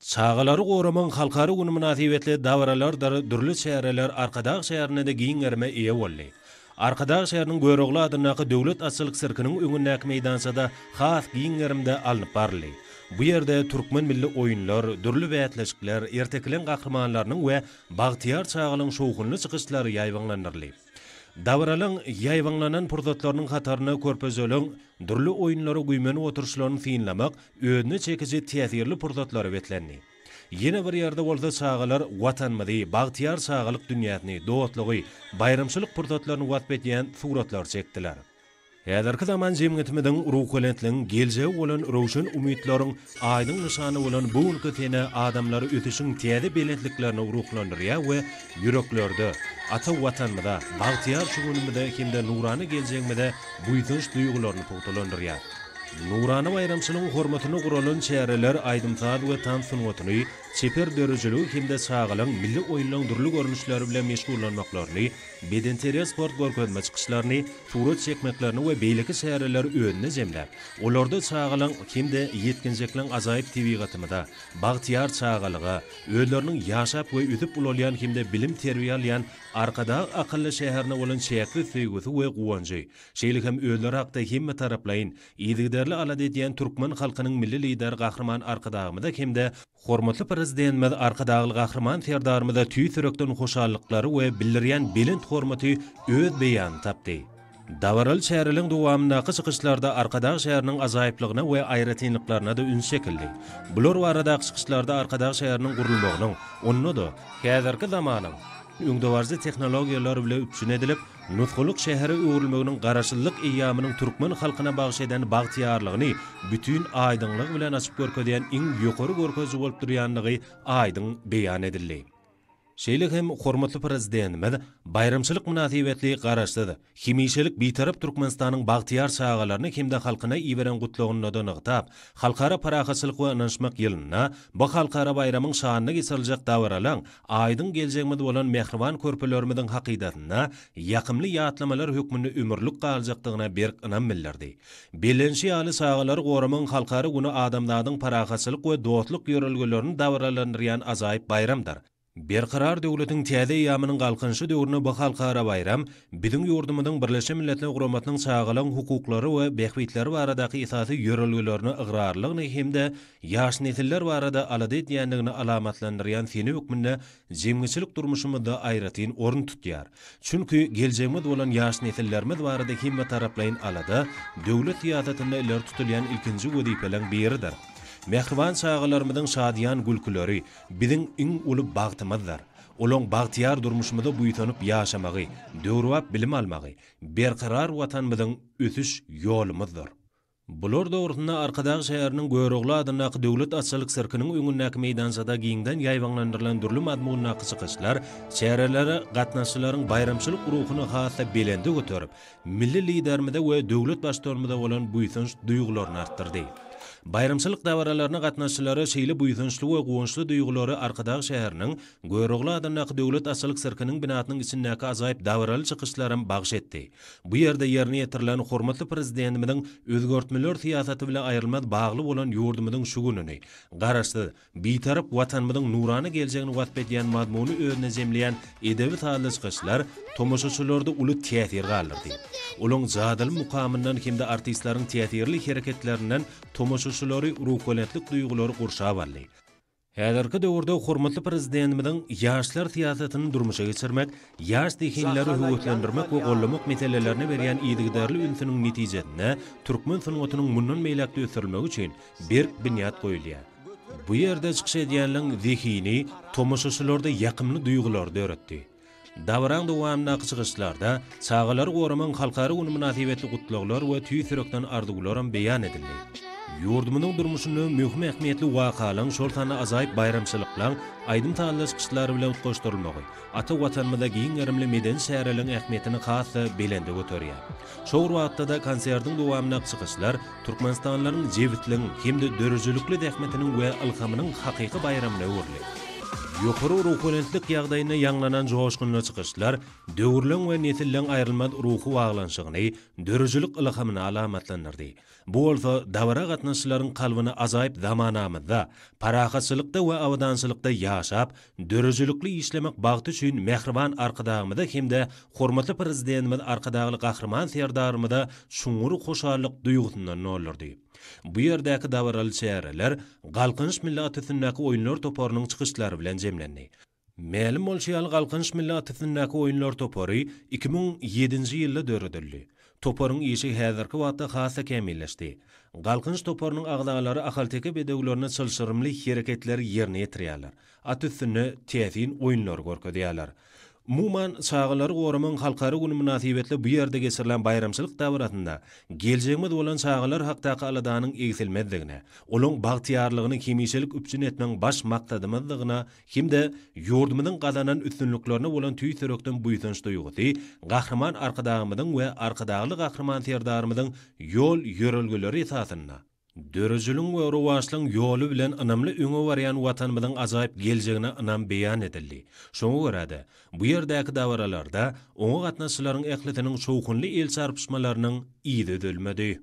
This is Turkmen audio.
Çagalary goramagyň halkara güni mynasybetli dabaralardyr dürli çäreler Arkadag şäherinde-de giň gerime eýe boldy. Arkadag şäheriniň Görogly adyndaky döwlet atçylyk sirkiniň öňündäki meýdançada has giň gerimde alnyp baryldy. Bu ýerde türkmen milli oýunlar, dürli bäsleşikler, ertekileň gahrymanlarynyň we bagtyýar çagalaryň şowhunly çykyşlary ýaýbaňlandyryldy. Dabaralaň ýaýbaňlanan pursatlarynyň hatarynda körpejeleň dürli oýunlara güýmenip oturyşlaryny synlamak özüne çekiji täsirli pursatlara beslendi. Ýene bir ýerde bolsa çagalar Watanymyzy, bagtyýar çagalyk dünýäsini, dostlugy, baýramçylyk pursatlaryny wasp edýän suratlary çekdiler. Häzirki zaman jemgyýetimiziň ruhubelentligiň geljege bolan röwşen umytlaryň aýdyň nyşany bolan bu günki sene adamlary ösüşiň täze belentliklerine ruhlandyrýar we ýüreklerde ata Watanymyza, bagtyýar şu günümize hem-de nurana geljegimize buýsanç duýgularyny pugtalandyrýar. Nurana baýramçylygyň hormatyna guralan çäreler aýdym-saz we tans sungatyny, çeper döredijiligi hem-de çagalaryň milli oýunlaryň dürli görnüşleri bilen meşgullanmaklaryny, bedenterbiýe-sport görkezme çykyşlaryny, surat çekmeklerini we beýleki çäreleri özünde jemläp, olarda çagalaryň hem-de ýetginjekleň ajaýyp tebigatymyza, bagtyýar çagalyga, özleriniň ýaşap we ösüp ulalýan hem-de bilim-terbiýe alýan Arkadag akylly şäherine bolan çäksiz söýgüsi we guwanjy, şeýle hem özleri hakda hemmetaraplaýyn, yzygiderli alada edýän türkmen halkynyň Milli Lideri Gahryman Arkadagymyza hem-de Hormatly Prezidentimiz Arkadagly Gahryman Serdarymyza tüýs ýürekden hoşallyklary we bildirýän belent hormaty öz beýanyny tapdy. Dabaraly çäreleriň dowamyndaky çykyşlarda Arkadag şäheriniň ajaýyplygyna we aýratynlyklaryna-da üns çekildi. Bular baradaky çykyşlarda Arkadag şäheriniň gurulmagynyň, onda-da, häzirki zamanyň öňdebaryjy tehnologiýalary bile üpjün edilip, nusgalyk şähere öwrülmeginiň Garaşsyzlyk eýýamynyň türkmen halkyna bagyş eden bagtyýarlygyny bütin aýdyňlygy bilen açyp görkezýän iň ýokary görkeziji bolup durýandygy aýdyň beýan edildi. Şeýle hem hormatly Prezidentimiz baýramçylyk mynasybetli Garaşsyz, hemişelik Bitarap Türkmenistanyň bagtyýar çagalaryna hem-de halkyna iberen Gutlagynda-da nygtap, Halkara parahatçylyk we ynanyşmak ýylynda bu halkara baýramyň şanyna geçiriljek dabaralaň aýdyň geljegimiz bolan mähriban körpelerimiziň hakydasynda ýakymly ýatlamalar hökmünde ömürlik galjakdygyna berk ynam bildirdi. Bellenişi ýaly, Çagalary goramagyň halkara güni adamzadyň parahatçylyk we dostluk ýörelgelerini dabaralandyrýan ajaýyp baýramdyr. Berkarar döwletiň täze eýýamynyň Galkynyşy döwründe bu halkara baýram biziň ýurdumyzyň Birleşen Milletler Guramasynyň çagalaryň hukuklary we bähbitleri baradaky esasy ýörelgelerine ygrarlygyny hem-de ýaş nesiller barada alada edýändigini alamatlandyrýan sene hökmünde jemgyýetçilik durmuşymyzda aýratyn orun tutýar. Çünki geljegimiz bolan ýaş nesillerimiz barada hemmetaraplaýyn alada döwlet syýasatynda ileri tutulýan ilkinji wezipeleriň biridir. Mähriban çagalarymyzyň şadyýan gülküleri biziň iň uly bagtymyzdyr. Olaň bagtyýar durmuşymyza buýsanyp ýaşamagy, döwrebap bilim almagy Berkarar Watanymyzyň ösüş ýolumyzdyr. Bular dogrusynda Arkadag şäheriniň Görogly adyndaky döwlet atçylyk sirkiniň öňündäki meýdançada giňden ýaýbaňlandyrylan dürli mazmundaky çykyşlar çärelere gatnaşyjylaryň baýramçylyk ruhuny has-da belende göterip, milli Liderimize we döwlet Baştutanymyza bolan buýsanç duýgularyny artdyrdy. Baýramçylyk dabaralaryna gatnaşyjylara şeýle buýsançly we guwançly duýgulary Arkadag şäheriniň Görogly adyndaky döwlet atçylyk sirkiniň binasynyň içindäki ajaýyp dabaraly çykyşlaram bagyş etdi. Bu ýerde ýerine ýetirilen hormatly Prezidentimiziň özgertmeler syýasaty bilen aýrylmaz bagly bolan ýurdumyzyň şu gününi, Garaşsyz, Bitarap Watanymyzyň nurana geljegini wasp edýän mazmuny özünde jemleýän edebi-sazly çykyşlar tomaşaçylarda uly täsir galdyrdy. Olaň jadyly mukamyndan hem-de artistleriň täsirli hereketlerinden tomaşaçylary ruhubelentlik duýgulary gurşap aldy. Häzirki döwürde hormatly Prezidentimiziň ýaşlar syýasatyny durmuşa geçirmek, ýaş zehinleri höweslendirmek we goldamak meselelerine berýän yzygiderli ünsüniň netijesinde türkmen sungatynyň mundan beýläk-de ösdürilmegi üçin berk binýat goýulýar. Bu ýerde çykyş edýänleň zehini tomaşaçylarda ýakymly duýgulary döretdi. Dabaraň dowamyndaky çykyşlarda Çagalary goramagyň halkara güni mynasybetli gutlaglar we tüýs ýürekden arzuwlaram beýan edildi. Ýurdumyzyň durmuşynda möhüm ähmiýetli wakalaryň, şol sanda ajaýyp baýramçylyklaryň aýdym-sazly çykyşlar bilen utgaşdyrylmagy ata Watanymyzda giň gerimli medeni çäreleriň ähmiýetini has-da belende göterýär. Şol bir wagtda-da konsertiň dowamyndaky çykyşlar türkmenistanlylaryň jebisligiň hem-de döredijilikli zähmetiniň we ylhamynyň hakyky baýramyna öwrüldi. Ýokary ruhubelentlik ýagdaýynda ýaňlanan joşgunly çykyşlar döwürleň we nesilleň aýrylmaz ruhy baglanyşygyny, döredijilik ylhamyny alamatlandyrdy. Bu bolsa dabara gatnaşyjylaryň kalbyny ajaýyp zamanamyzda, parahatçylykda we abadançylykda ýaşap, döredijilikli işlemek bagty üçin mähriban Arkadagymyza hem-de hormatly Prezidentimiz Arkadagly Gahryman Serdarymyza çuňňur hoşallyk duýgusyndan doldurdy. Bu ýerdäki dabaraly çäreler Galkynyş milli at üstündäki oýunlar toparynyň çykyşlary bilen jemlendi. Mälim bolşy ýaly, Galkynyş milli at üstündäki oýunlar topary 2007-nji ýylda döredildi. Toparyň işi häzirki wagtda has-da kämilleşdi. Galkynyş toparynyň agzalary ahalteke bedewlerine çylşyrymly hereketleri ýerine ýetirýärler, at üstünde täsin oýunlary görkezýärler. Umuman, Çagalary goramagyň halkara güni mynasybetli bu ýerde geçirilen baýramçylyk dabarasynda geljegimiz bolan çagalar hakdaky aladanyň egsilmezdigine, olaň bagtyýarlygyny hemişelik üpjün etmegiň baş maksadymyzdygyna hem-de ýurdumyzyň gazanan üstünliklerine bolan tüýs ýürekden buýsanç duýgusy Gahryman Arkadagymyzyň we Arkadagly Gahryman Serdarymyzyň ýol-ýörelgeleri esasynda Döredijiligiň we rowaçlygyň ýoly bilen ynamly öňe barýan Watanymyzyň ajaýyp geljegine ynam beýan edildi. Şoňa görä-de, bu ýerdäki dabaralarda oňa gatnaşyjylaryň ählisiniň şowhunly el çarpyşmalarynyň yzy üzülmedi.